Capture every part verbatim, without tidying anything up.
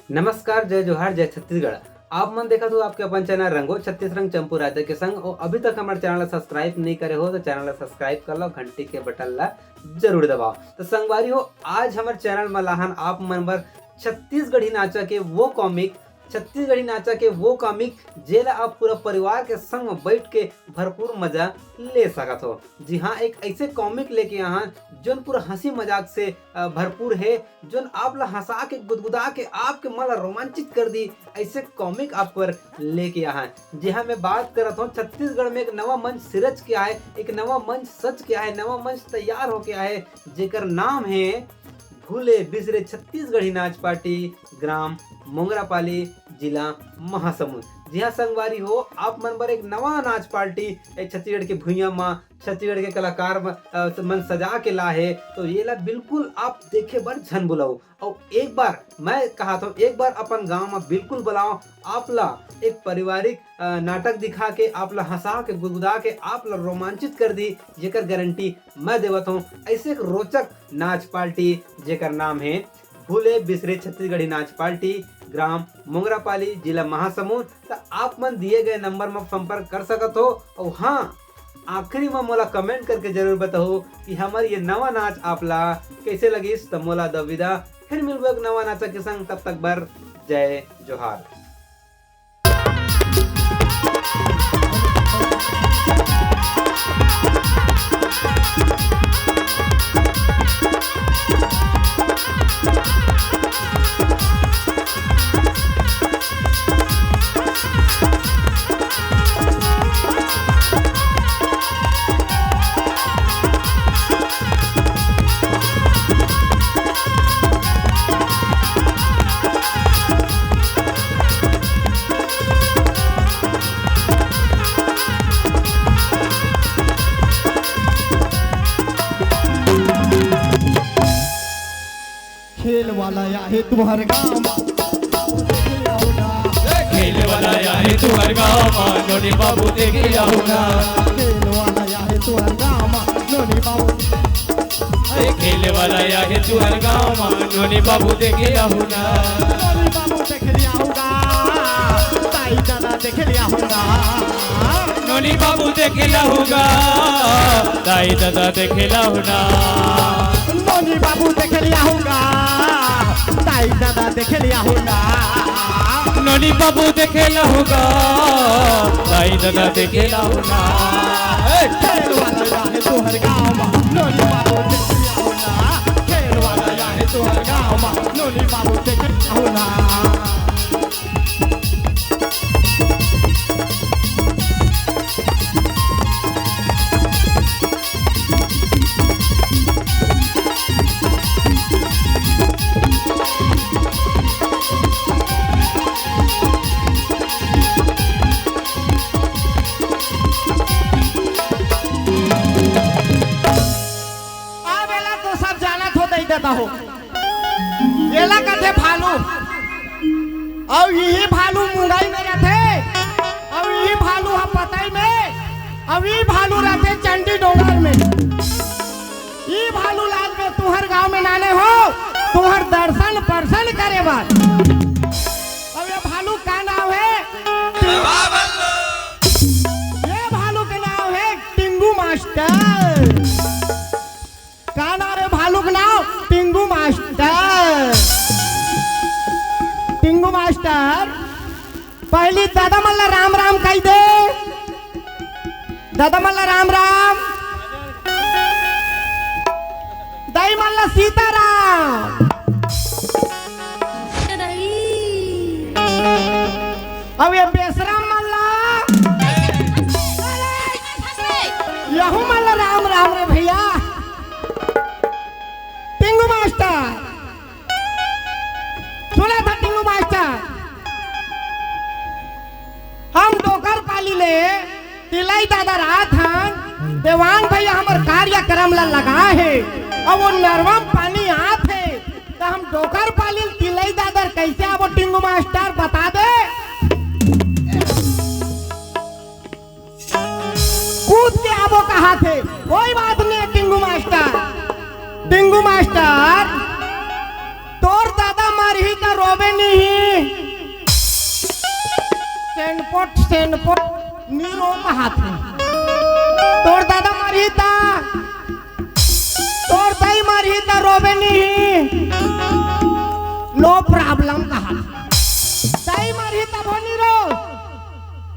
नमस्कार, जय जोहार, जय छत्तीसगढ़। आप मन देखत हो आपके अपन चैनल रंगो छत्तीस रंग चंपू राजा के संग। और अभी तक हमारे चैनल ला सब्सक्राइब नहीं करे हो तो चैनल ला सब्सक्राइब कर लो, घंटी के बटन ला जरूर दबाओ। तो संगवारी हो, आज हमारे चैनल में लाहन आप मन बर छत्तीसगढ़ी नाचा के वो कॉमिक, छत्तीसगढ़ी नाचा के वो कॉमिक जेला आप पूरा परिवार के संग में बैठ के भरपूर मजा ले सकत हो। जी हाँ, एक ऐसे कॉमिक लेके आए हैं जोन पूरा हंसी मजाक से अ, भरपूर है, जोन आप ला हंसा के, गुदगुदा के, आपके मन ला रोमांचित कर दी, ऐसे कॉमिक आप पर लेके आए हैं। जी हाँ, मैं बात करत हूँ, छत्तीसगढ़ में एक नवा मंच सिरज के आए, एक नवा मंच सज के आए, नवा मंच तैयार होके आए, जेकर नाम है भूले बिसरे छत्तीसगढ़ी नाच पार्टी, ग्राम मोंगरापाली, जिला महासमुंद। जी हाँ संगवारी हो, आप मन बर एक नवा नाच पार्टी ए छत्तीसगढ़ के भुइयां म, छत्तीसगढ़ के कलाकार म, अ, मन सजा के ला हे, तो ये ला बिल्कुल आप देखे बर झन भुलाओ। और एक बार मैं कहा था, एक बार अपन गांव में बिल्कुल बुलाओ, आप ला एक पारिवारिक अ, नाटक दिखा के, आप ला हंसा के, गुदगुदा के, आप ला रोमांचित कर दी, जेकर गारंटी मैं देवत हूँ। ऐसे एक रोचक नाच पार्टी जेकर नाम है भूले बिसरे छत्तीसगढ़ी नाच पार्टी, ग्राम मोंगरापाली, जिला महासमुंद। त आप मन दिए गए नंबर में संपर्क कर सकत हो। और हाँ, आखिरी में मोला कमेंट करके जरूर बताओ कि हमार ये नवा नाच आप ला कैसे लगिस। त मोला दो विदा, फिर मिलबो एक नवा नाचा के संग। तब तक बर जय जोहार। खेल वाला या हे तुहर गाँव मा, बाबू देख ले आओ ना। खेल वाला या हे तुहर गाँव मा, नोनी बाबू देख ले आओ ना। खेल वाला या हे तुहर गाँव मा, नोनी बाबू। अरे खेल वाला या हे तुहर गाँव मा, नोनी बाबू देख ले आओ ना। नोनी बाबू देख ले आओ ना, ताई दादा देख ले आओ ना। नोनी बाबू देख ले आओ ना, ताई दादा देख ले आओ ना। नोनी बाबू देख ले आओ ना, ताई दादा देख ले आओ ना। नोनी बाबू देख ले आओ ना, ताई दादा देख ले आओ ना। ए, खेल वाला या हे तुहर गाँव मा, नोनी बाबू देख ले आओ ना। खेल वाला या हे तुहर गाँव मा, नोनी बाबू देख ले आओ ना। अब एला तो सब जानत हो, दई देता हो। एला कथे भालू। अउ इही भालू मुंगई में रथे, अउ इही भालू ह पतई में, अउ ई भालू रथे चंडी डोंगर में। ई भालू लाल में तुहर गांव में नाने हो, तुहर दर्शन परसन करे बर। अउ ये भालू का नाव हे? ये भालू के नाव हे टिंगू मास्टर। का नाव हे भालू के नाव? टिंगू मास्टर। टिंगू मास्टर, पहली दादा मन ला राम राम कहि दे। दादा मन ला राम राम। दाई मन ला सीताराम। अउ ये बेसराम मन ला, यहू मन ला राम राम रे भैया। टिंगू मास्टर, सुना था टिंगू मास्टर, हम डोकर पाली ले तिलई दादा रात हन, देवान भैया हमर कार्यक्रम ला लगा हे, अउ वो नरवा पानी आत हे, त हम डोकर पाली तिलई दादर कैसे आबो टिंगू मास्टर बता दे। कूद के आबो कहा थे, कोई बात नहीं टिंगू मास्टर। टिंगू मास्टर, तोर दादा मरही त रोबे नहीं, पोट सेन पोट नीरो कहाथे। तोर दादा मरही ता, तोर दाई मरही ता रोबे नहीं, no problem कहाथे। दाई मरही ता भो नीरो,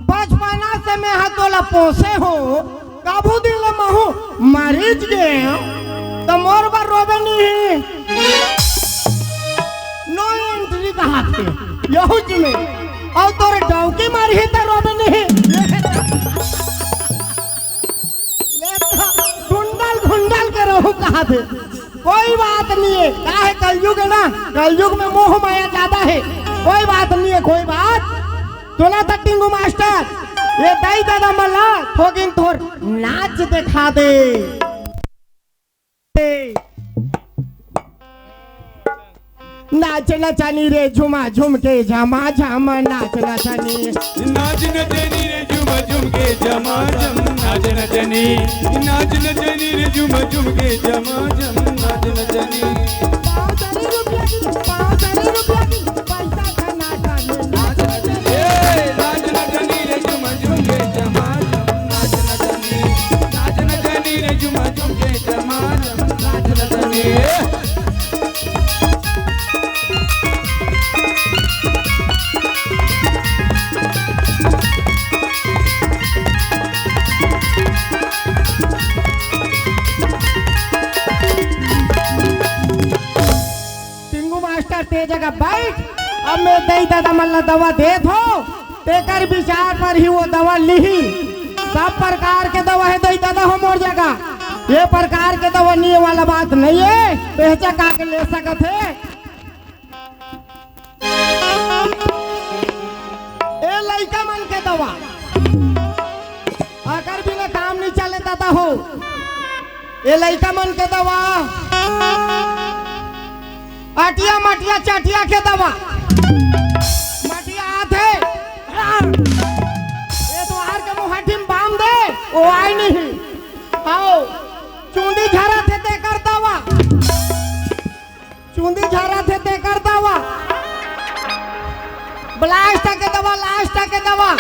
बचपना से मैं हा तोला पोसे हो, कभू दिन ले महू मरिच गे त मोर बर रोबे नहीं। No entry कहाथे यहू जी में। अउ तोर डौकी मरही त रोबे नहीं। ले तो घुंडल घुंडल के रहू कहाथे। कोई बात नहीं है, काहे कलयुग है ना, कलयुग में मोह माया ज्यादा है। कोई बात नहीं है, कोई बात। सुना था टिंगू मास्टर, ये दाई दादा मन ला थोकिन थोर नाच देखा दे। नाच नचनी रे झुमा झुम के झमा झम नाच नचनी। नाच नचनी रे झुमा झुम के झमा झम नाच नचनी। नाच नचनी रे झुमा झुम के झमा झम नाच नचनी। पाँव तनी रुपया की, पाँव तनी रुपया की, पैसा का नाच नचनी। ए, नाच नचनी रे झुमा झुम के झमा झम नाच नचनी। नाच नचनी रे झुमा झुम के झमा झम नाच नचनी। टिंगू मास्टर, ते जगह बैठ। अब मैं दई दादा मन ला दवा देत हो, तेकर विचार पर ही वो दवा लिही। सब प्रकार के दवा है दई दादा हो मोर जगह, ये प्रकार के दवा नहीं वाला बात नहीं है, पहचा का के ले सकत है। ए लइका मन के दवा, अगर बिना काम नहीं चले दादा हो। ए लइका मन के दवा, अटिया मटिया चटिया के दवा। मटिया आथे, ए द्वार के मुहाटी में बांध दे, वो आय नहीं। आओ, चूंदी झरा थे तेकर दवा। चूंदी झरा थे तेकर दवा, ब्लास्ट के दवा, लास्ट के दवा,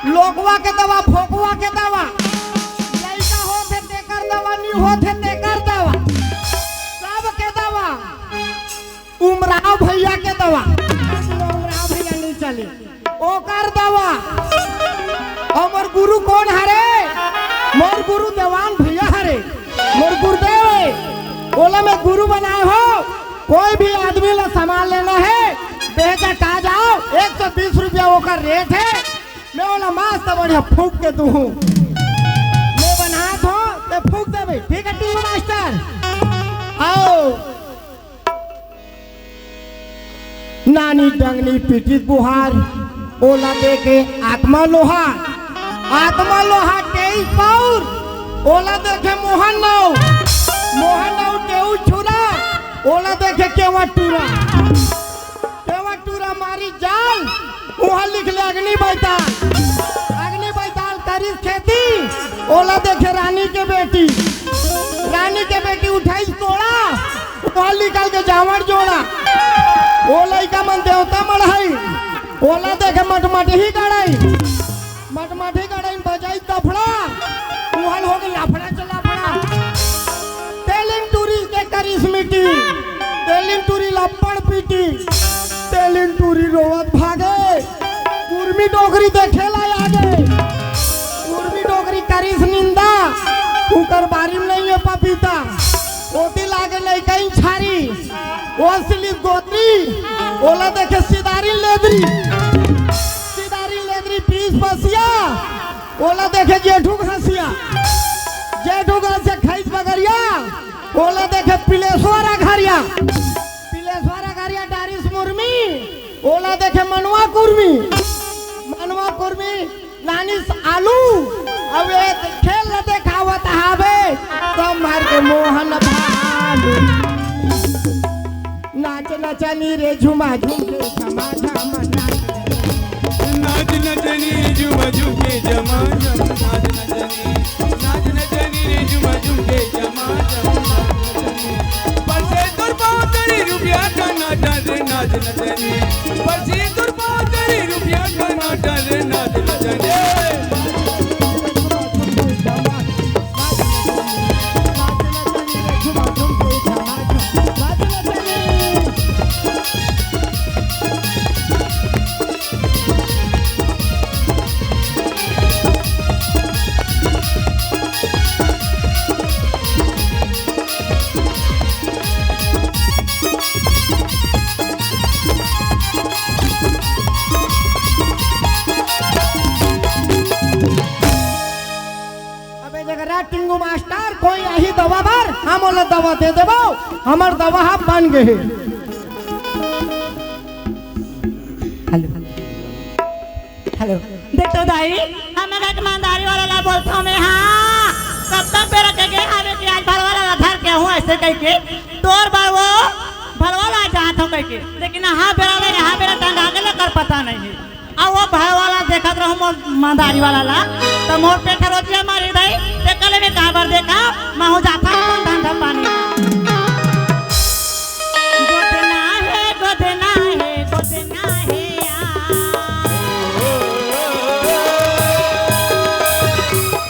लोकवा के दवा, फोकवा के दवा, लइका होथे तेकर दवा, नी होथे तेकर दवा, सब के दवा। उमराव भैया के दवा, उमराव भैया नहीं चले। ओकर दवा। अउ मोर गुरु कोन हरे? मोर गुरु देवान भैया हरे, मोर गुरुदेव हे। ओला मैं गुरु बनाए हो। कोई भी आदमी ला सामान लेना है, बेहतर आ जाओ, एक सौ बीस रुपया ओकर रेट है। मैं ओला मस्त बढ़िया फूंक के दूहूं। मैं बनात हो, ते फूंक देबे। ठीक है टीम मास्टर, आओ। नानी डंगनी पीटित बुहार, ओला देखे आत्मा लोहा, आत्मा लोहा तेईस पाउर, ओला देखे मोहन नाव, मोहन नाव तेऊ छुरा, ओला देखे केवा टूरा, केवा टूरा मारी जाल, उहाँ लिख ले अग्नि बैताल, अग्नि बैताल करिस खेती, ओला देखे रानी के बेटी, रानी के बेटी उठाइस कोड़ा, ओला निकाल के जावड़ जोड़ा। ओ लइका मन देवता मढ़ाई, ओला देखे मटमटही गड़ाई, मटमटही गड़ाई बजाई तफड़ा, उहल हो गई लफड़ा चला फड़ा। तेलिन टूरी के करिस मीटिंग, तेलिन टूरी लपड़ पीटी, तेलिन टूरी रोवत भागे। उर्मी डोकरी देखे ला आगे। उर्मी डोकरी करिस निंदा, उकर बारी में नहीं है पपीता। ओती लागे लइकइन छारी, ओ सिली गोतरी, ओला देखे सिदारी लेदरी। सिदारी लेदरी पीस पसिया, ओला देखे जेठू घसिया। जेठू घसिया खैस बगरिया, ओला देखे पिलेश्वर अघरिया। पिलेश्वर अघरिया डारिस मुर्मी, ओला देखे मनवा कुर्मी। मनवा कुर्मी लानिस आलू, अब ए खेल ल देखावत हावे, त मार के मोहन भालू। नाच नचनी रे झुमा झुम के झमा झम नाच। नाच नचनी रे झुमा झुम के झमा झम नाच नचनी। नाच नचनी रे झुमा झुम के झमा झम नाच नचनी। बरसे तोर पाँव तरी रुपया टनाटन रे नाच नचनी, पर्ची तुर पाँच रे रुपया टनाटन रे नाच नचनी। अबे जगरा टिंगू मास्टर, कोई आही दवा बर, हम ओला दवा दे देबो, हमर दवा ह बन गे हे। हेलो, हेलो, देख तो दाई, हम एक मंदारी वाला ला बोलथों मैं, हाँ, कब तक बेरा के गे हवे कि आज भरवाला ला धर के हूँ ऐसे कह के, तोर बर वो भरवाला जात हो कह के, लेकिन हाँ बेरा ले, हाँ बेरा टंगा के लेकर पता नहीं है। अब वो भरवाला देखत रहूं मोर मंदारी वाला ला, त मोर पेट रोटिया मारी दई, ते कले में काबर देखा, महू जाता अपन धंधा पानी। गोदना हे, गोदना हे, गोदना हे यार।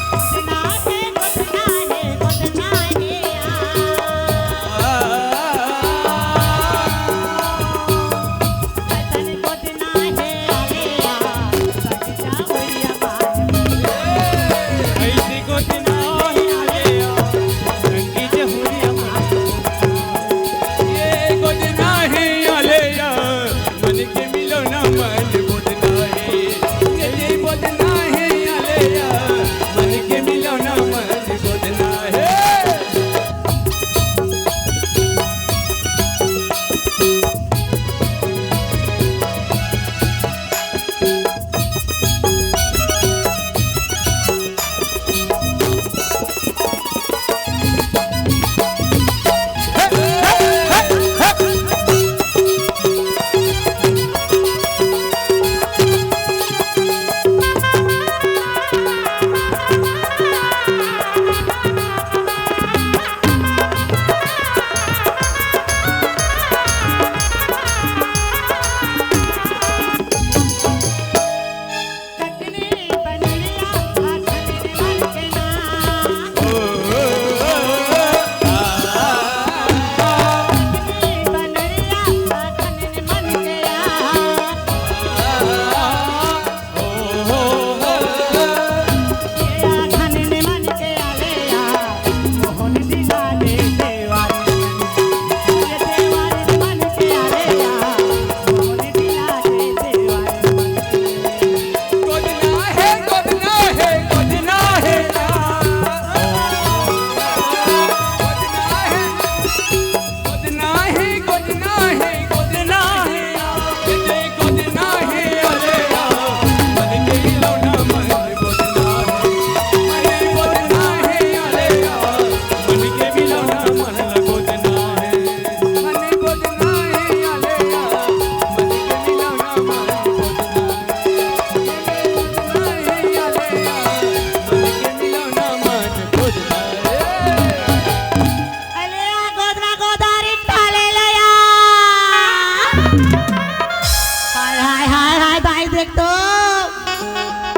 गोदना हे, गोदना हे, गोदना हे यार। अरे आ गोदना गोदारी टाले ले आ। हाय, हाय, हाय, हाय, दाई देख तो।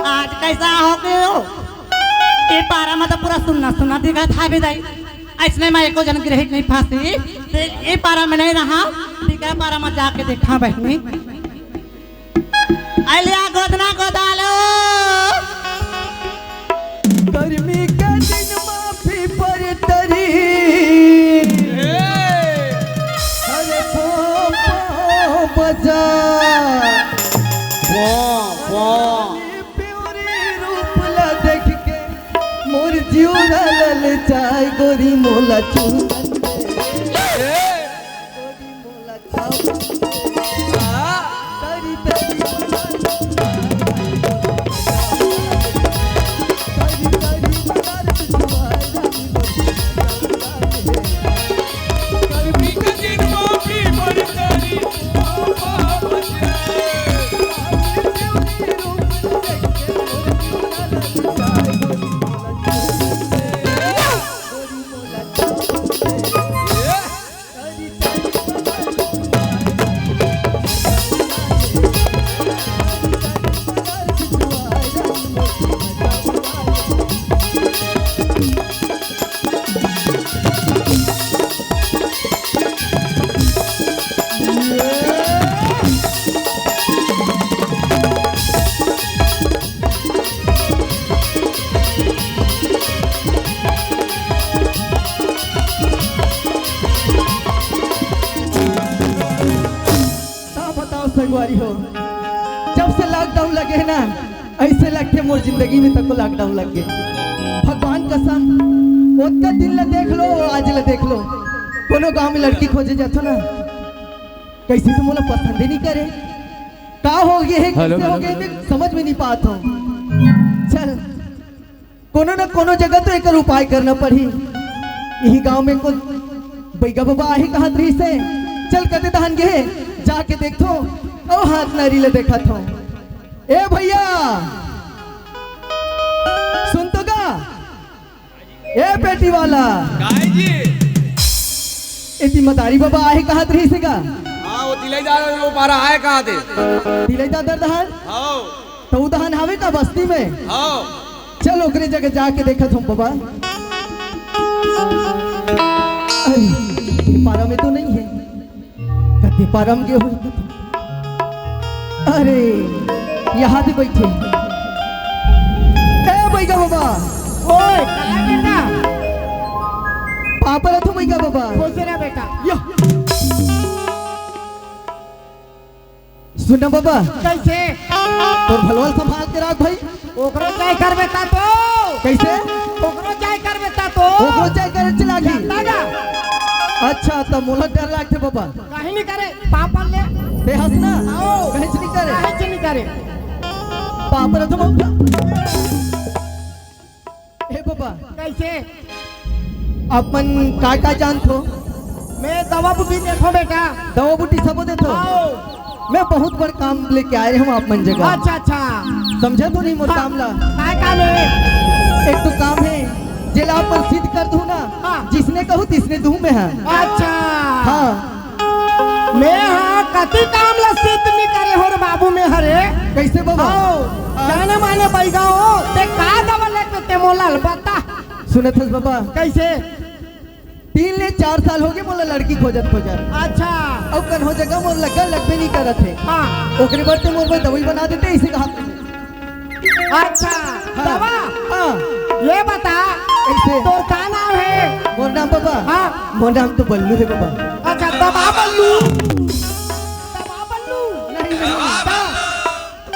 आज कैसा हो गयो? ए पारा में तो पूरा सुन्ना, सुन्ना दिखत हावे दाई। अइसने में एको झन गिरहिक नहीं फंसी। ते ए पारा में नहीं रहा, ठीक है, पारा में जाके देखा बहिनी। अलिया गोदना गोदालो। गर्मी के दिन मा पीपर तरी। अरे पो, पो, बजा। पो, पो। प्योरी रूप ला देख के मोर जिउरा ललचाए गोरी मोला चूरन दे। संगवारी हो, जब से लॉकडाउन लगे हे ना, ऐसे लगथे मोर जिंदगी में तको लॉकडाउन लग गे। भगवान कसम, ओतका दिन ला देख लो, आज ला देख लो, कोनो गांव में लड़की खोजे जाथो ना, कइसे तो मोला पसंद ही नहीं करे। का हो गे हे, हेलो, कइसे हो गे, मैं समझ में नहीं पात हूँ। चल, कोनो न कोनो जगह तो एकर उपाय करना पड़ही। इही गांव में कोई बइगा बाबा आही कहत रहिस हे, चल कते धान गे हे, जाके देखथो, अउ हाथ नारी ले देखत हो। ए भैया, सुन तो गा, ए पेटी वाला, काय जी? एती मदारी बाबा आही कहत रहिस हे गा। हाँ, वो तिलई दादा वो पारा आए कहाँ थे? तिलई दादा धान? हाँ। तो उ धान हावे का बस्ती में? हाँ। चल ओकरे जगह जाके देखत हूँ बाबा। अरे, ये पारा में तो नहीं है। कते पारा में गे होही? अरे, यहाँ भी बैठे। ए, बैगा बाबा। ओए, काय बेटा? पापा रथो बैगा बाबा। खुश रह बेटा। यो। सुन ना बाबा। कइसे? तोर भलवा ल संभाल के राख भाई। ओकरो जय कर बेटा तो। कइसे? ओकरो जय कर बेटा तो। ओकरो जय करे चला गई। जानता ना? अच्छा, त मोला डर लागथे बाबा। कहीं नहीं करे, पापा ले। ते हंस ना। आओ। कहीं से नहीं करे। कहीं से नहीं करे। पापा रे तो बाबा। हे बाबा। कइसे? अपन का का जानथो? मैं दवा बूटी देखो बेटा। दवा बूटी सबो देथो? आओ। मैं बहुत बड़ काम लेके आए हूँ आप मन जगह। अच्छा, अच्छा। समझे तो नहीं मोर हाँ। काम ला? काय काम है? एक तो काम है, जेला अपन सिद्ध कर दूँ ना, हाँ। जिसने कहूँ तिसने दूँ मैं, हाँ। अच्छा। हाँ। मैं हाँ कति काम ला सिद्ध नहीं करे हो रे बाबू मैं हरे। कइसे बाबा? आओ। हाँ। जाने माने बैगा हो, ते का दवा लेके ते मोला ल बता। सुनत हस बाबा? कइसे? तीन ले चार साल हो गे मोला लड़की खोजत खोजत। अच्छा। अउ कन्हो जगह मोर लग्गा लगबे नहीं करत हे। हाँ। ओकरे बर ते मोर बर दवाई बना देते, इसे कहा। अच्छा, हाँ। दवा? हाँ। ये बता, कइसे? तोर का नाम है? मोर नाम बाबा? हाँ। मोर नाम तो बल्लू है बाबा। अच्छा, दबा बल्लू। दबा बल्लू। नहीं, नहीं। ता?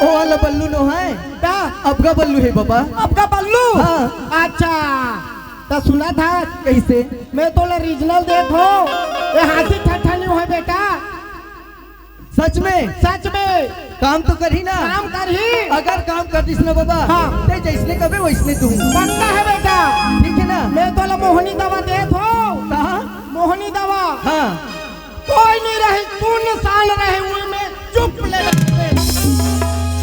ओ वाला बल्लू नो है। ता? अबगा बल्लू है बाबा। अबगा बल्लू? हाँ। अच्छा, त सुनत हस? कइसे? मैं तोला ओरिजिनल देत हो। ये हाथी ठट्ठा नहीं है बेटा। सच में? सच में। काम तो करही ना? काम करही। अगर काम कर दिस ना बाबा, हाँ। ते जइसने कबे वइसने दूँ। पक्का है बेटा। ठीक है ना? मैं तोला मोहनी दवा देत हो। कहाँ? मोहनी दवा। हाँ। कोई नहीं रही, सुनसान रही, उई में चुप ले रहे।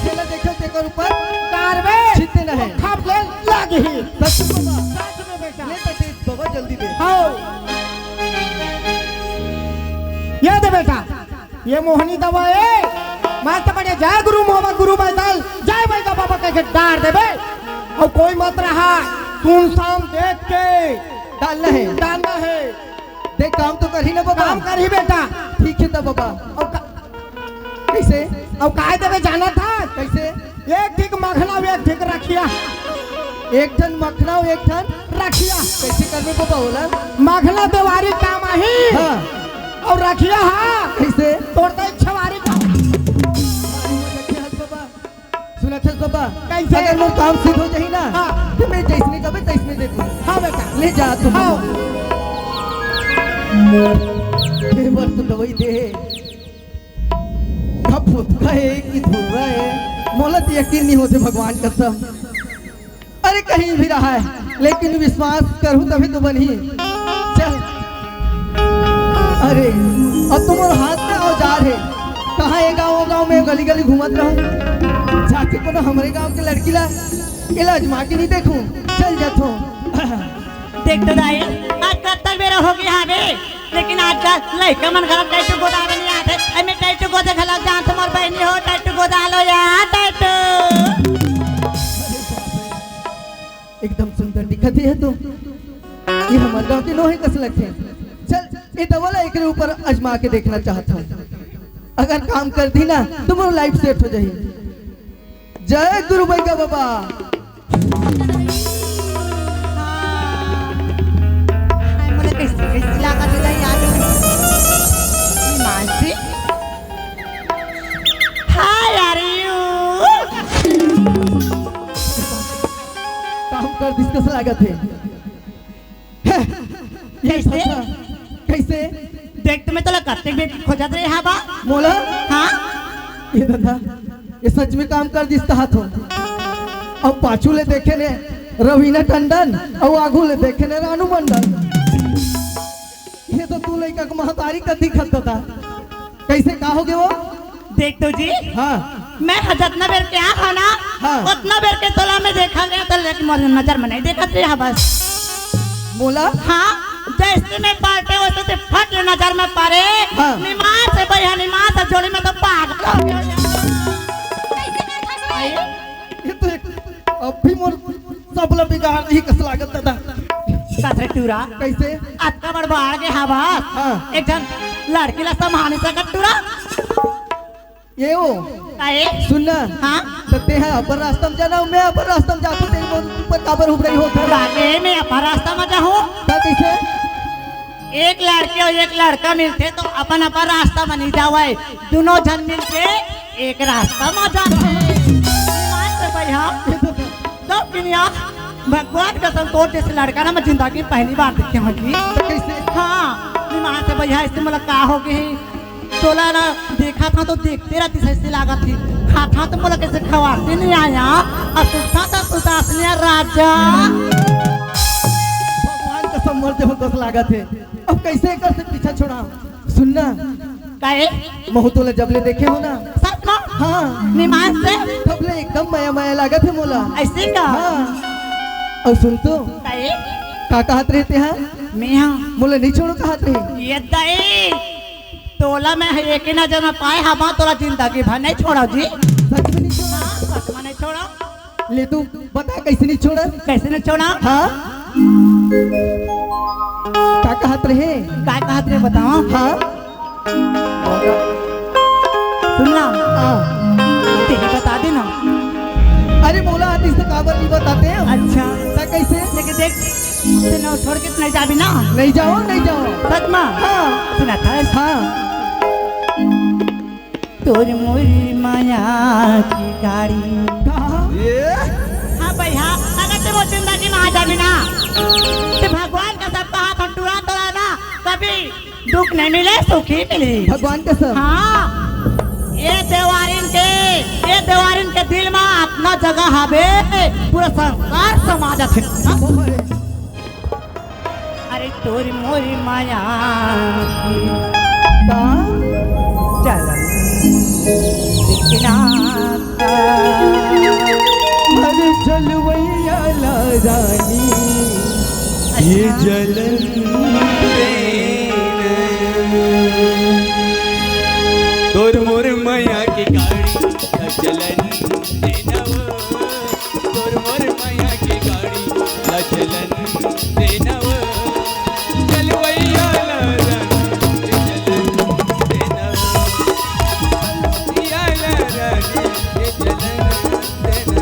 छेला देखो तेकर ऊपर। कारवे। छित्ते न है। खप ले लागी। सच में बाबा। सच में बेटा। ले तो दे बाबा, जल्दी दे। आओ। ये दे बेटा। ये मोहनी दवा है। मस्त बढ़िया। जय गुरु मोहम्मद गुरु बैदल। जय बैदा बाबा कह के डार देबे। अउ कोई मत रहा। सुनसान देख के। डालना है। डालना है। देख, काम तो करही ना बाबा? काम करही बेटा। ठीक है त बाबा। अउ का-, कइसे? अउ काय देबे जानत हस? कइसे? एक ठीक मखना अउ एक ठीक रखिया। एक ठन मखना अउ एक ठन रखिया। कइसे करबे बाबा ओला? मखना देवारी काम आही। हाँ। अउ रखिया हा। कइसे? तोर तो इच्छा वारी काम। अरे, मजाक के हंस बाबा। सुनत हस बाबा, कइसे? अगर मोर काम सिद्ध हो जाही ना, हाँ। त मैं जइसने कबे तइसने दे दूँ। हाँ बेटा। ले जा तुम। हाँ। ए बार तो दवाई दे हे। खपुत का है कि धुर्रा है, मोला तो यकीन नहीं होते भगवान कसम। अरे कहीं भी रहा है, लेकिन विश्वास करूँ तभी तो बनही। चल। अरे, अब तो मोर हाथ में औजार है। कहाँ ये गाँव, वो गाँव में गली गली घूमत रहूँ? जाके कोनो हमरे गाँव के लड़की ला, ये ला आजमा के नहीं देखूँ। चल जाथो। देख तो दाई, आज कब तक बेरा हो गया हवे, लेकिन आजकल लइका मन घलो टैटू गोदावे नहीं आते। ए, मैं टैटू गोदे घलक जानत हँव, मोर बहिनी हो, टैटू गोदा लो यार, टैटू। एकदम सुंदर दिखत हे तो। ये हमर गाँव के नोहे कस लगथे। चल, ये दवा ला एकरे ऊपर आजमा के देखना चाहत हँव। अगर काम कर दी ना, त मोर life set हो जाही। जय गुरु बैगा बाबा। हाँ। हाय, मोला कइसे, कइसे लागत हे यार? मानसी? कर दिस कस लागत हे। हे, ये कैसे? सच्चा, कैसे? देख तो मैं तोला कत्ते बेर खोजत रहे हँव बा। मोला? हाँ? ये दादा, ये सच में काम कर दिस कहत हों। अब पाछू ले देखे ने रवीना टंडन, अउ आगू ले देखे ने रानू मंडल। ये तो तू लइका के महतारी कस दिखत दादा। कैसे, का होगे वो? देख तो जी, हाँ। मैं ह जतना बेर के आए हँव ना, हाँ। ओतना बेर के तोला मैं देखत रहेंव, लेकिन मोर नजर में नइ देखत रहे हस बस। मोला? हाँ, जइसे मैं पलटेंव, वइसे तें फट ले नजर में परे। हाँ। निमास हे बइहा, निमास हे, जोड़ी में तो पागल होगे। ये तो एक, अब भी मोर सब ला बिगाड़ दिस कस लागत दादा। कस रे टूरा? कैसे? अतका बड़ बाढ़ गे हवस। हाँ। एक झन लड़की ला संभाल नइ सकस टूरा? ये वो। काहे? सुन ना। हाँ? त तें ह अपन रास्ता में जाना, मैं अपन रास्ता में जाथँव, तें मोर ऊपर काबर उबरई होत हस? काहे मैं अपन रास्ता में जाहूँ? त कैसे? एक लड़की अउ एक लड़का मिलथे त अपन अपन रास्ता में नइ जावय, दूनों झन मिलके एक रास्ता में जाथे। निमास हे बइहा। तब किनिया, भगवान कसम, तोर जइसे लड़का ना मैं जिंदगी में पहली बार देखे हँव जी। त कैसे? हाँ, निमास हे बइहा, अइसे मोला का होगे हे? तोला ना देखत हँव तो देखते रह दिस अइसे लागत हे। खात हँव तो मोला कइसे खवाते नइ आय, अउ सुतत हँव तो सुतास नइ आय राजा। भगवान कसम, मर जाहूँ कस लागत हे। अब कैसे एकर से पीछा छोड़ाहूँ? सुन ना। काहे? महूँ तोला जब ले देखे हँव ना। सच में? हाँ। निमास हे? तब ले एकदम मया मया लागत हे मोला। अइसे का? हाँ। अउ सुन तो। काहे? का कहत रहे तें ह? मैं ह। मोला नइ छोड़ों कहत रहे। ये दाई, तोला मैं ह एके नजर में पाए हँव बा, तोला जिंदगी भर नइ छोड़ँव जी। सच में नइ छोड़ों? हाँ, सच में नइ छोड़ँव। ले तू बता, कइसे नइ छोड़ँव? कइसे नइ छोड़ँव? हाँ? का कहत रहे? का कहत रहे बताओ? हाँ? सुन ना। हाँ। तें ही बता दे ना। अरे मोला आतिस त काबर नइ बतातेंव? अच्छा। त कइसे? लेकिन देख, तें नइ छोड़ के नइ जाबे ना? नइ जावँव, नइ जावँव। सच में? हाँ। सुनत हस? हाँ। तोर मोर मया के गाड़ी। का? हाँ भइया, अगर तें मोर जिंदगी में आ जाबे ना, त भगवान कसम कहत हँव टूरा, तोला ना कभी दुख नइ मिले, सुखी मिलही। भगवान कसम। हाँ, ये देवारिन के, ये देवारिन के दिल में अतना जगह हवे, पूरा संसार समा जाथे। अरे तोर मोर मया के का? जलन दिखना था। अरे जलवैया ला रानी, ये अच्छा। जलन देना। तोर मोर मया के गाड़ी, जलन देना वो। तोर मोर मया के गाड़ी ला जलन देना वो, चलवैया ला रानी जलन देना वो, या ला रानी जलन देना।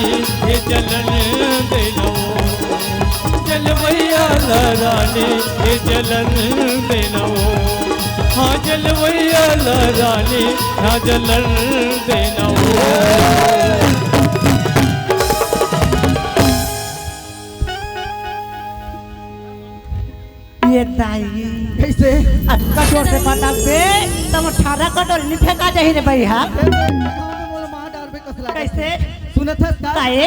हे जलन देना वो, जलवैया ला रानी, हे जलन देना वो, हाँ जलवैया ला रानी, हाँ जलन देना वो। ये दाई। कैसे? अतका जोर से पटकबे, तब अठारह कटोरी नहीं फेंका जाही रे भैया। ए, ए, मोला मार डारबे कस लागत। कैसे? सुनत हस का? काहे?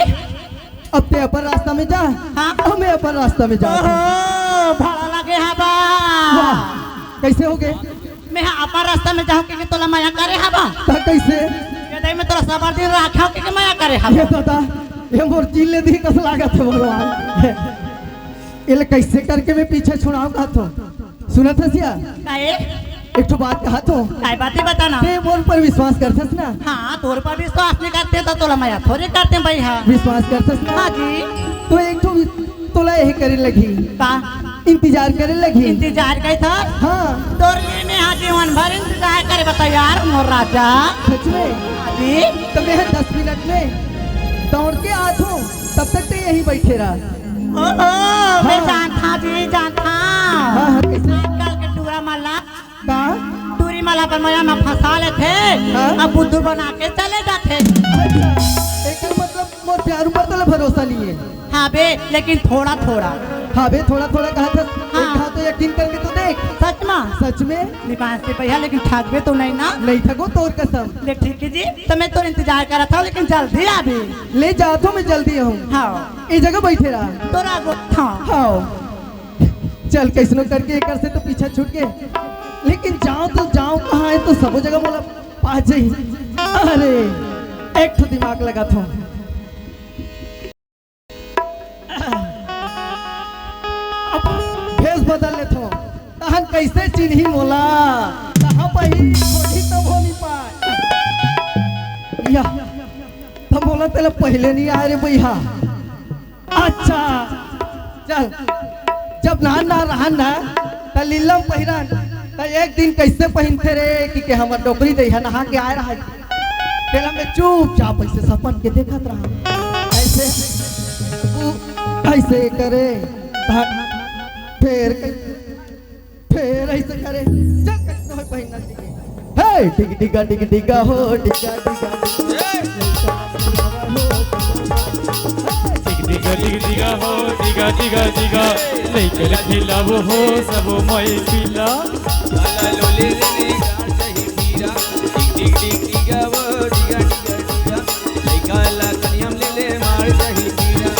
अब ते अपन रास्ता में जा, हाँ? अब मैं अपन रास्ता में जा। ओहो, भाड़ा लगे हवा। वाह, कैसे हो गए? मैं अपन रास्ता में जाहूँ कि तोला मया करे हवा। त कैसे? ये दाई मैं तोला सबर दिन राखा हूँ कि मया करे हवा। ये दादा, ये मोर जील ले दी कस लागत हे भगवान। एले कैसे करके मैं पीछे छुड़ाऊं कहत हो। सुनत हस या? काहे? एक ठो बात कहत हो। काय बात हे बताना? ते मोर पर विश्वास करथस ना? हाँ, तोर पर विश्वास नहीं करते तो तोला मया थोड़ी करते भाई, हाँ। विश्वास करथस ना? हाँ जी। तो एक ठो वि-, तोला यही करे लगी। का? इंतजार करे लगी। इंतजार करे था? हाँ। तोर लिए मैं हाँ जीवन भर इंतजार करे बता यार मोर राजा। सच में? हाँ जी। तो मैं दस मिनट में दौड़ के आत हूँ, तब तक ते यहीं बैठे रहा। ओहो, मैं हाँ। जानता जी, जानता। हाँ, हाँ, कैसे? आजकल के टूरा मन ला, का? टूरी मन ला अपन मया में फंसा लेथे, हाँ? अब बुद्धू बना के चले जाथे। अच्छा, एकर मतलब मोर प्यार ऊपर तोला भरोसा नहीं है? हाँ बे, लेकिन थोड़ा थोड़ा। हाँ बे, थोड़ा थोड़ा कहा था। हाँ। एक हाथ तो यकीन करके तो देख। सच में? सच में। निकाल से भैया, लेकिन ठगबे तो नहीं ना? नहीं ठगो, तोर कसम। ले ठीक है जी, तो मैं तोर इंतजार कर रहा था, लेकिन जल्दी आ भी। ले जात हो, मैं जल्दी आऊँ। हाँ। ए जगह बैठे रहा। तोरा गो-, हाँ। हाँ। चल, कैसनो करके एकर से तो पीछा छूट गए, लेकिन जाओ तो जाओ कहाँ है, तो सबो जगह मोला पा जाई। अरे, एक ठो दिमाग लगा था। अब भेष बदल लेथो, तहन कैसे चिन्ही मोला? कहाँ पही खोजी तब हो नहीं पाए। या, तब बोला तेला पहले नहीं आए रे भैया। अच्छा, चल, जब नान ना रहन ना, त लीलम पहिरन, त एक दिन कैसे पहिनथे रे, कि के हमर डोकरी दइहा नहा के आए रहा। तेला मैं चुपचाप ऐसे सपन के देखत रहा। ऐसे, उ, ऐसे करे, फिर, फिर ऐसे करे। चल, कैसे होय पहिनना सीखे। हे, डिग डिगा, डिग डिगा हो, डिगा डिगा। डिग डिगा, डिग डिगा हो, डिगा, डिगा, डिगा। लइका ल खेलाबो हो, सबो माई पिला। काला लोले रे ने गाड़ दही पीरा। डिग डिग, डिग डिगा वो, डिगा डिगा डिगा। लइका ला कनियम ले ले मार दही पीरा।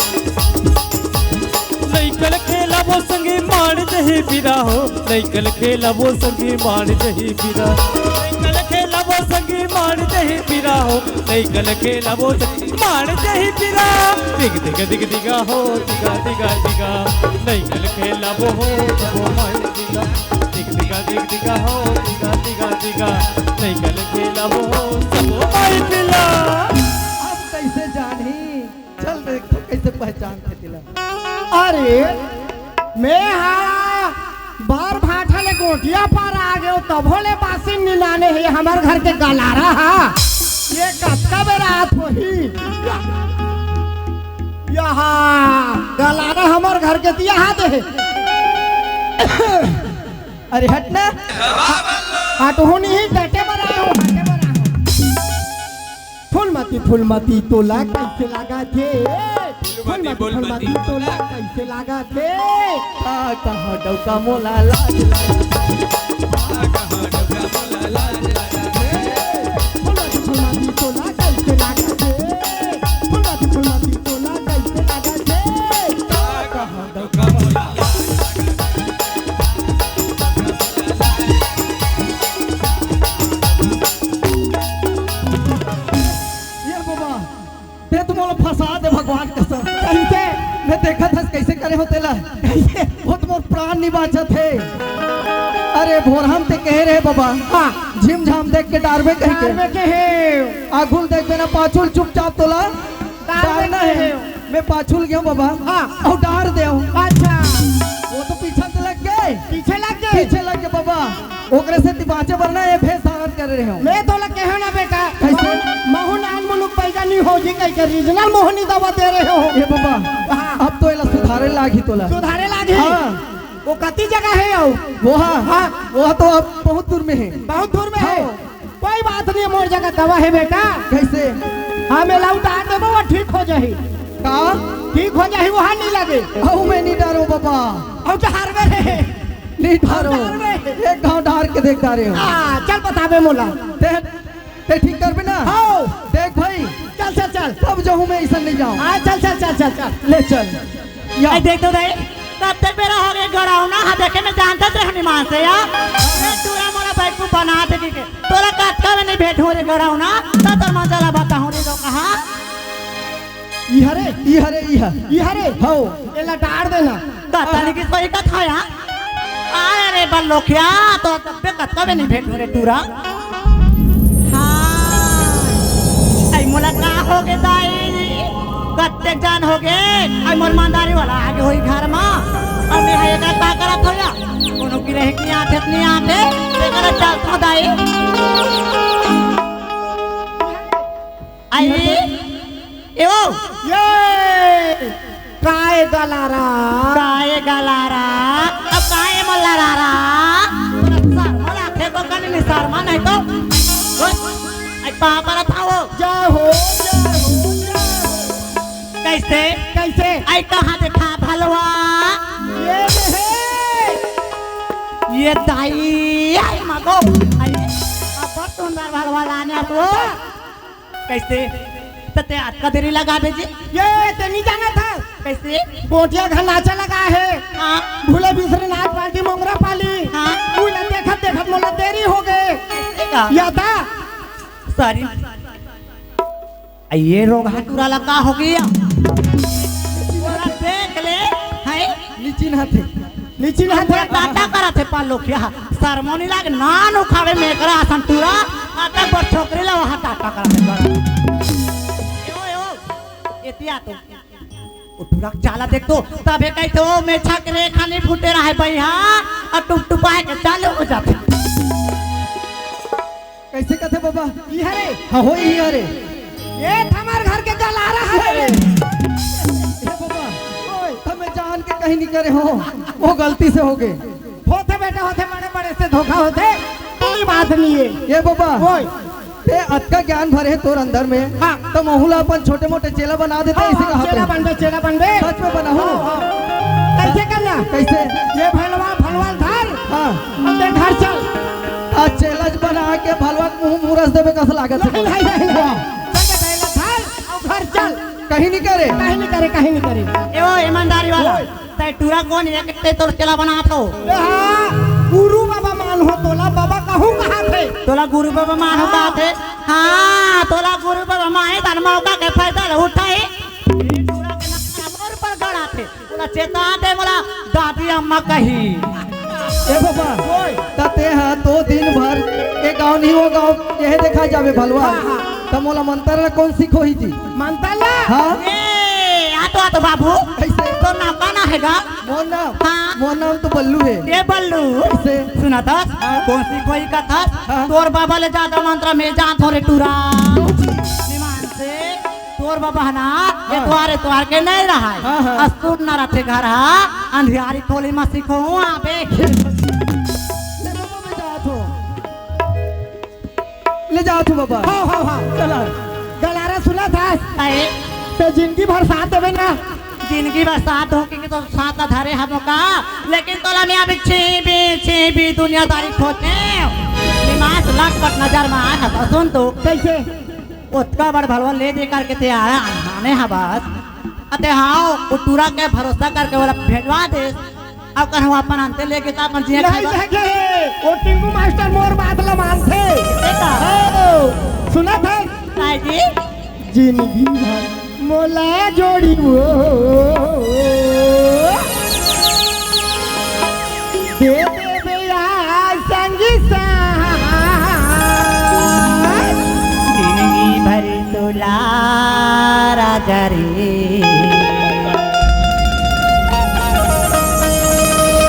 लइका ल खेलाबो संगी मार दही पीरा हो। लइका ल खेलाबो संगी मार दही पीरा। लइका ल खेलाबो संगी मार दही पीरा हो। लइका ल खेलाबो संगी मार दही पीरा। दिग दिग दिग दिगा हो, दिगा दिगा दिगा। लइका ल खेलाबो हो, सबो माई पिला। दिग दिगा दिग दिगा हो, दिगा दिगा दिगा। लइका ल खेलाबो हो, सबो माई पिला। अब कैसे जानी? चल रे, तो कैसे पहचान थे तिला? अरे, मैं हा बार भाठा ले गोटिया पार आ गयो, तभो ले बासिन निनाने हे हमर घर के गलारा हा। ये कतका बेरा आत होही? यहाँ गलारा हमर घर के तिया हा दे। अरे हट ना। हट हो नहीं, डटे बर आए हो, डटे बर आए हो। फूलमती, फूलमती तोला कैसे लागत हे? फूलमती, फूलमती तोला कैसे लागत हे? का कहाँ डौका मोला लाज लागत हे? का कहाँ डौका मोला लाज लागत हे? फूलमती, फूलमती तोला कैसे लागत हे? फूलमती, फूलमती तोला कैसे लागत हे? का कहाँ डौका मोला लाज लागत हे? ये बाबा, ते तो मोला फंसा दे भगवान कसम। कैसे? मैं देखत हस कैसे करे हो तेला। कैसे? वो तो मोर प्राण नहीं बाचत हे। अरे भोरहन ते कहे रहे बाबा, हाँ। झिमझाम देख के डारबे कह के। डारबे कहे। आगुल देख देना पाछुल चुपचाप तोला डारबे डारना हे। कहे। मैं पाछुल गया बाबा। हाँ। और डार दे हूँ। अच्छा। वो तो पीछे से लग गए। पीछे लग गए। पीछे लग गए बाबा। ओकरे सेती बाँचे बर ना ये भेष धारण करे रहे हो। मैं तोला कहे ना बेटा, कइसे? महू नान मुलुक पैगा नी हो जी कहिके रीजनल मोहनी दवा दे रहे हो। ए बाबा, हाँ। अब तो एला सुधारे लागही तोला। सुधारे लागही? हाँ। वो कति जगह हे अउ? वो हा, हाँ। वो हा तो अब बहुत दूर में हे। बहुत दूर में हे? हाँ। कोई बात नहीं, मोर जगह दवा हे बेटा। कइसे? हाँ, मैं लौटा देबो, वो ठीक हो जाही। का? ठीक हो जाही, वहाँ नहीं लगे। अउ मैं नहीं डरो बाबा। अउ तो हार में रहे। नहीं डरो। अउ तो हार में। एक घाव डार के देख डारे हो। हाँ, चल बताबे मोला। ते, ते ठीक करबे ना? हाँ। देख भाई। चल, चल, चल। तब जाहूँ मैं, अइसन नहीं जाहूँ। हाँ, चल, चल, चल, चल, चल। ले चल। या। ए, देख तो दाई, कब तक बेरा हो गए गड़ावना, हाँ, देखे मैं जानता से हनुमान से, या। ए, टूरा मोला बैठू बना दे के। तोला कतका में नहीं भेंट हो रे गड़ावना, त तोर मजा ला बताहूँ रे लोग, हाँ। इहरे? इहरे, इह। इहरे? हौ। एला डार देना। कतनी की सही कथा, या। अरे बल्लोखिया, तो तब्बे कतका में नहीं भेंट हो रे टूरा। हाँ। आई मोला का हो गे दाई? कत्तेक जान हो गे? आई मोर मंदारी वाला आगे होई घर मा। अउ मैं हा एकर का करत हो या? कोनो की रहे की आथे, नहीं आथे। एकर चलत हो दाई। आई। ए ओ। ये। काय गलारा? काय गलारा? अब काय मल्लारारा? तोरा शर्मा लागे को कनी नहीं शर्मा नहीं तो। ओए, आई पापा रा था वो। जय हो, जय हो, जय हो। कइसे? कइसे? आई कहाँ देखा भलवा? ये हे। ये दाई, आई मगो। आई, अब सुंदर भलवा लाने आ तू। कइसे? त ते अतका देरी लगाबे जी? ये ते नहीं जानत हस? कइसे? गोटिया घर नाचा लगा हे। हाँ। भूले बिसरे नाच पार्टी मोंगरा पाली। हाँ। उला देखत देखत मोला देरी हो गे। कइसे का? या ता। सॉरी। आ ये रोगहा टूरा ला का हो गया? तोला देख ले, हैं? निचिन हाथे। निचिन हाथे। टाटा करत हे पालो क्या? शर्मो नहीं लागे, नान उखाड़े में एकरा असन टूरा, आता बर छोकरी ला वहाँ टाटा करत हे। ए ओ, ए ओ, एतिया तो। ओ टूरा के चाला देख तो, तबे कहिथे ओ मेछा के रेखा नहीं फूटे रहे भई, हाँ? अउ टुपटुपाए के चालू हो जाथे। कइसे कथे बाबा? इहरे। हाँ, हो इहरे। ये त हमर घर के गलारा हरे। ए बाबा, ओए। त मैं जान के कहीं नहीं करे हो, वो गलती से हो गे। होथे बेटा, होथे, बड़े बड़े से धोखा होथे, कोई बात नहीं हे। ए बाबा, ओए। ते अतका ज्ञान भरे हे तोर अंदर में, हाँ। त महू ला अपन छोटे मोटे चेला बना देते, हाँ, अइसे हाँ, कहा चेला थे। बनबे, चेला बनबे। सच में बनाहूँ? हाँ, हाँ। कइसे करना? कइसे? ये भलवा, भलवा धर। हाँ। अब ते घर चल। आज चेला बना के भलवा के मुंह मुरस देबे कस लागत हे। नहीं, नहीं, नहीं, नहीं। वाह। चल के पहले धर, अब घर चल। कहीं नहीं करे। कहीं नहीं करे, कहीं नहीं करे। ए ओ ईमानदारी वाला। ओए। तै टूरा कोन हे, कित्ते तोर चेला बनात हो? ए हाँ, गुरु बाबा मान हो तोला, बाबा कहूँ कहाथे। तोला गुरु बाबा मान हो हाँ। कहाथे? हाँ, तोला गुरु बाबा माने तन मौका के फायदा ले उठाई। ए टूरा के नाम मोर पर गड़ाथे। मोला चेताथे, मोला दादी अम्मा कही। ए बाबा, ओए। त ते हा तो दिन भर ए गाँव नहीं वो गाँव, यही देखा जाबे भलवा। हाँ, हाँ। त मोला मंतर ला कोन सिखोही जी? मंतर ला? हाँ। ए, आ तो, आ तो बाबू। कइसे? तोर नाम का नाम हे गा? मोर नाम? हाँ। मोर नाम तो बल्लू हे। ए बल्लू। कइसे? सुनत हस? हाँ। कोन सिखोही कथस? हाँ। तोर बाबा ले जादा मंतर मैं जानत हों रे टूरा। निमान से तोर बाबा ना, ये हाँ। तोर, तोर के नहीं रहा हे। हाँ, हाँ। अस्तूर ना रथे घर हा, अंधियारी खोली मा सिखोहूँ आबे। ले बाबा, मैं जात हों। ले जात हों बाबा। हाँ, हाँ, हाँ। चला। गलारा सुनत हस? अरे। त जिंदगी भर साथ देबे ना? जिंदगी भर साथ हो के तो साथ ला धरे हबो का, लेकिन तोला मैं अभी छीबी, छीबी दुनियादारी खोजे। निमास लटपट नजर में आए हस, सुन तो। कइसे? ओतका बड़ भलवा ले दे करके ते आया, आने हबस। अते हाँ, वो टूरा के भरोसा करके ओला भेजवा दे। अब कहूँ अपन अंते लेके त अपन जिया नहीं खाए। देखे, वो टिंकू मास्टर मोर बात ला मानथे। देखा। ओ, सुनत हस? काय जी? जिंदगी भर मोला जोड़ी वो। दे देबे यार संगी साथ। जिंदगी भर तोला राजा रे।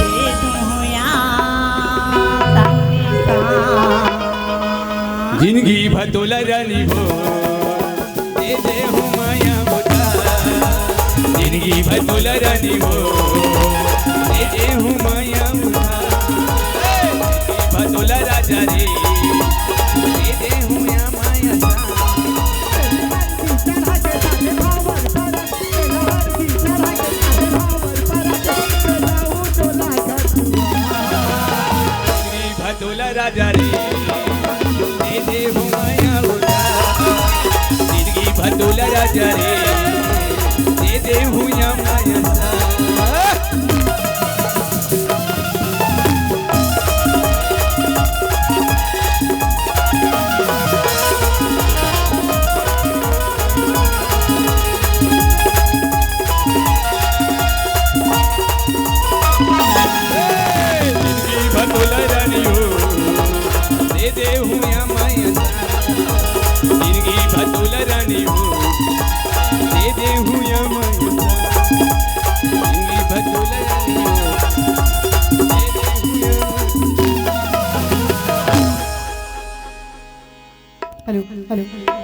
दे दूँ यार संगी जिनगी भर तोला रानी हो, दे दे हूँ माया उधार। जिनगी भर तोला रानी हो, दे दे हूँ माया उधार। जिनगी भर तोला राजा रे, दे दे हूँ या माया उधार। जिनगी भर तोला राजा रे, दे दे हूँ माया उधार। जिनगी भर तोला राजा रे, दे दे हूँ या माया उधार। जिनगी भर तोला रानी हो, दे दे हूँ या माया। जिनगी भर तोला रानी हो, दे दे हूँ या माया। जिनगी भर तोला रानी हो, दे दे हूँ या माया। Hello, hello.